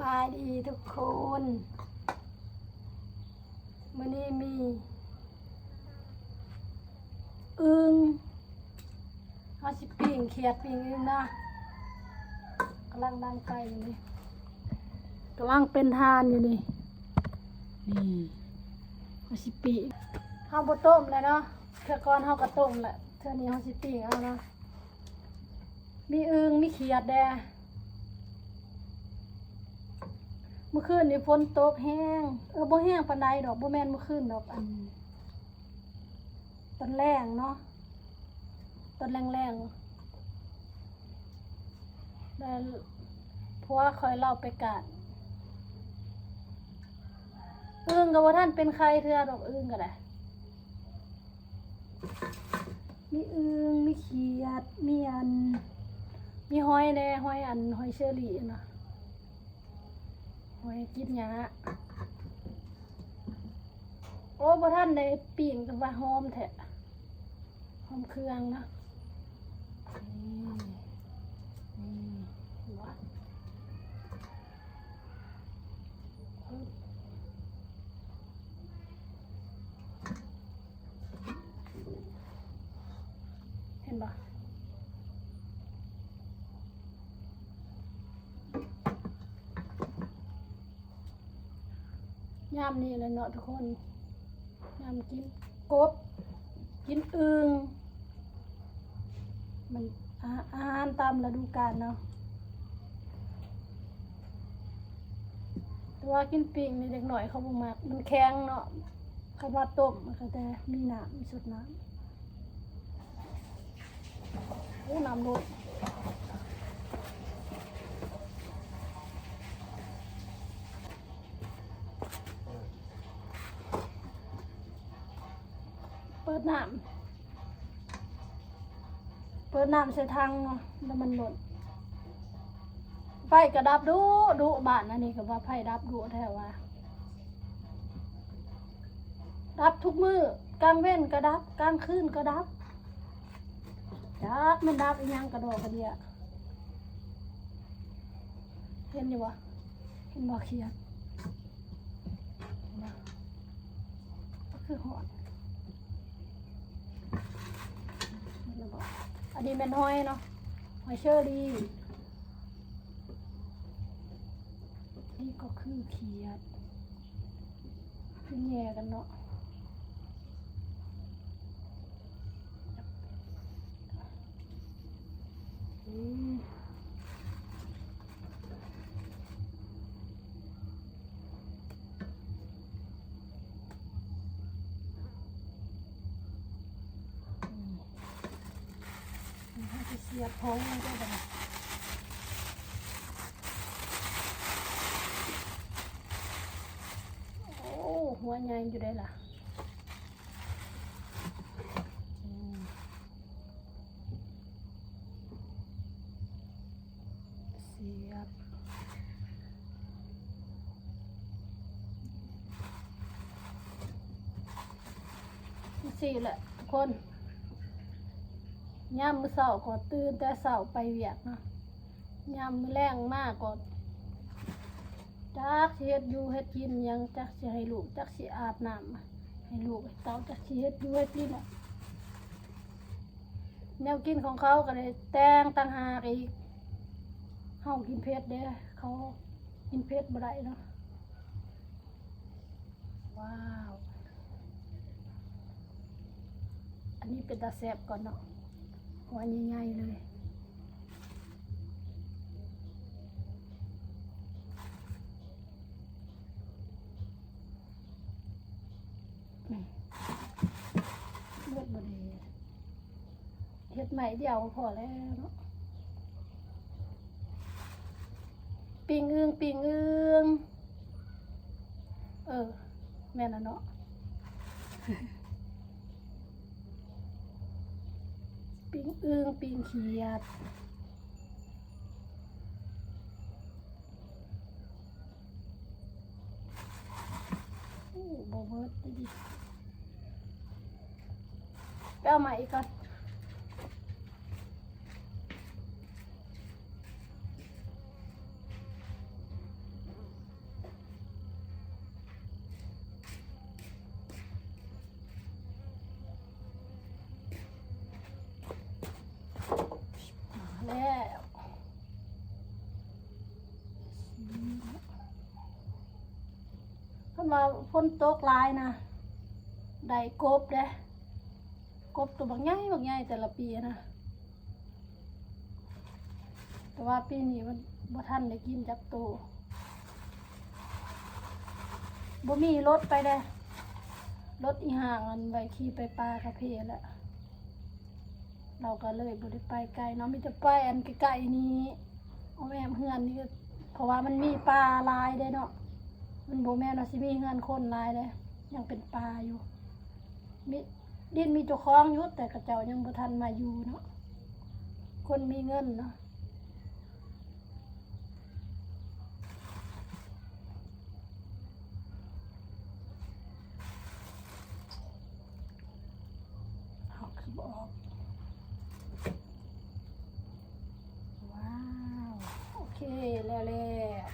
ສະບາຍດີທຸກຄົນ ມື້ນີ້ມີອຶ່ງ ເຮົາຊິປີ້ງຂຽດປີ້ງອຶ່ງເນາະ ກຳລັງດັງໄຟຢູ່ນີ້ ກຳລັງເປັນຖ່ານຢູ່ນີ້ ນີ້ ເຮົາຊິປີ້ງ ເຮົາບໍ່ຕົ້ມແລ້ວເນາະ ເທື່ອກ່ອນເຮົາກໍຕົ້ມແຫຼະ ເທື່ອນີ້ເຮົາຊິປີ້ງເອົາເນາະ ມີອຶ່ງມີຂຽດແດ່ ມື້ຄືນນີ້ຝົນຕົກແຮງ ເອີ ບໍ່ແຮງປານໃດດອກ ບໍ່ແມ່ນມື້ຄືນດອກ ອັນ ຕອນແລງເນາະ ຕອນແລງໆ ແລ້ວຜົວຂ້ອຍລາວໄປການ ອຶ່ງກໍບໍ່ທັນເປັນໄຂ່ເທື່ອດອກ ອຶ່ງກໍໄດ້ ມີອຶ່ງ ມີຂຽດ ມີອັນ ມີຫອຍແດ່ ຫອຍອັນ ຫອຍເຊີຣີຫັ້ນນະ ຫອຍກິນຫຍ້າ ໂອ້ ບໍ່ທັນໄດ້ປີ້ງ ແຕ່ວ່າຫອມແທ້ ຫອມເຄື່ອງເນາະ ນີ້ ນີ້ ເຫັນບໍ່? ເຫັນບໍ່? ຍາມນີ້ແຫຼະເນາະທຸກຄົນ ຍາມກິນກົບ ກິນອຶ່ງ ມັນອາ ອາຫານຕາມລະດູການເນາະ ແຕ່ວ່າກິນປີ້ງນີ້ເດັກນ້ອຍເຂົາບໍ່ມັກ ມັນແຂງເນາະ ຄັນວ່າຕົ້ມມັນກໍແຕ່ມີນ້ຳ ມີຊົດນ້ຳ. ໂອ້ ນ້ຳລົ້ນ ເປີດນ້ຳ ເປີດນ້ຳໃສ່ຖັງເນາະ ແລ້ວມັນລົ້ນ ໄຟກໍດັບດຸດຸ ບ້ານອັນນີ້ກໍວ່າໄຟດັບດຸແທ້ວ່າ ດັບທຸກມື້ ກາງເວັນກໍດັບ ກາງຄືນກໍດັບ ຈັກແມ່ນດັບອີ່ຫຍັງກະດໍກະເດຍ ເຫັນຢູ່ບໍ່? ເຫັນບໍ່? ຂຽດ ເຫັນບໍ່? ຄືຮ້ອນ ອັນນີ້ແມ່ນຫອຍເນາະ ຫອຍເຊີຣີ ນີ້ກໍຄືຂຽດ ຄືແຍ່ກັນເນາະ ອືມ ເຮົາຊິສຽບເອົາໄດ້ບັດນີ້ ໂອ້ ຫົວໃຫຍ່ຢູ່ເດ້ລະ ອືມ ສຽບ ຈັ່ງຊີ້ແຫຼະທຸກຄົນ ຍາມມື້ເຊົ້າກໍຕື່ນແຕ່ເຊົ້າໄປວຽກເນາະ ຍາມມື້ແລງມາກໍຈັກຊິເຮັດຢູ່ເຮັດກິນຫຍັງ ຈັກຊິໃຫ້ລູກ ຈັກຊິອາບນ້ຳໃຫ້ລູກໃຫ້ເຕົ້າ ຈັກຊິເຮັດຢູ່ເຮັດກິນ ແນວກິນຂອງເຂົາກໍໄດ້ແຕ່ງຕ່າງຫາກອີກ ເຮົາກິນເຜັດເດ້ ເຂົາກິນເຜັດບໍ່ໄດ້ເນາະ ວ້າວ ອັນນີ້ເປັນຕາແຊບກ່ອນເນາະ ຫົວໃຫຍ່ໆເລີຍ. ເບິດບໍ່ດີ ເຮັດໄມ້ດຽວພໍແລ້ວເນາະ ປີ້ງອຶ່ງ ປີ້ງອຶ່ງ ເອີ ແມ່ນລະເນາະ ປີ້ງອຶ່ງ ປີ້ງຂຽດ. ໂອ້ ບໍ່ເບິດຕິ ໄປເອົາໃໝ່ອີກກ່ອນ. ຝົນຕົກຫຼາຍນະ ໄດ້ກົບເດ້ ກົບໂຕບັກໃຫຍ່ ບັກໃຫຍ່ແຕ່ລະປີນະ. ແຕ່ວ່າປີນີ້ມັນບໍ່ທັນໄດ້ກິນຈັກໂຕ ບໍ່ມີລົດໄປເດ້ ລົດອີ່ຮ່າງອັນໄວ້ຂີ່ໄປປ່າກະເພແຫຼະ ລາວກະເລີຍບໍ່ໄດ້ໄປໄກເນາະ ມີແຕ່ໄປອັນໃກ້ໆນີ້ ອ້ອມແອ້ມເຮືອນນີ້ ເພາະວ່າມັນມີປ່າຫຼາຍເດ້ເນາະ ມັນບໍ່ແມ່ນວ່າຊິມີເຮືອນຄົນຫຼາຍເດ້ ຍັງເປັນປ່າຢູ່ ມີ ດິນມີເຈົ້າຂອງຢູ່ ແຕ່ເຂົາເຈົ້າຍັງບໍ່ທັນມາຢູ່ເນາະ ຄົນມີເງິນເນາະ. ເອົາຄືບໍ່ອອກ ວ້າວ ໂອເຄ ແລ້ວແຫຼະ.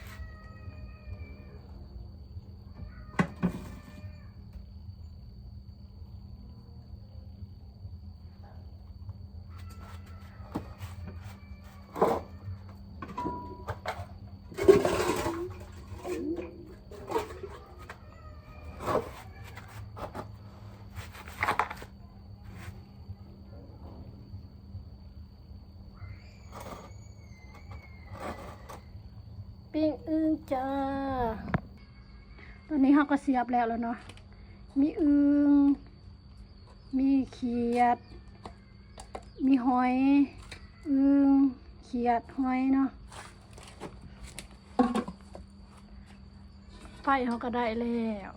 ປີ້ງອຶ່ງຈ້າ ຕອນນີ້ເຮົາກໍສຽບແລ້ວແລ້ວເນາະ ມີອຶ່ງ ມີຂຽດ ມີຫອຍ ອຶ່ງ ຂຽດ ຫອຍເນາະ ໄຟເຮົາກໍໄດ້ແລ້ວ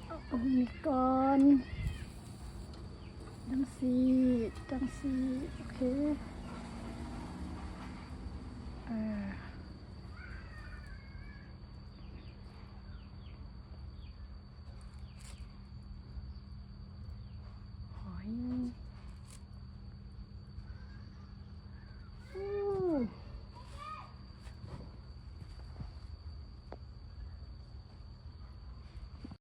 ເອົາອັນນີ້ກ່ອນ ຈັ່ງຊີ້ ຈັ່ງຊີ້ ໂອເຄ ເອີ.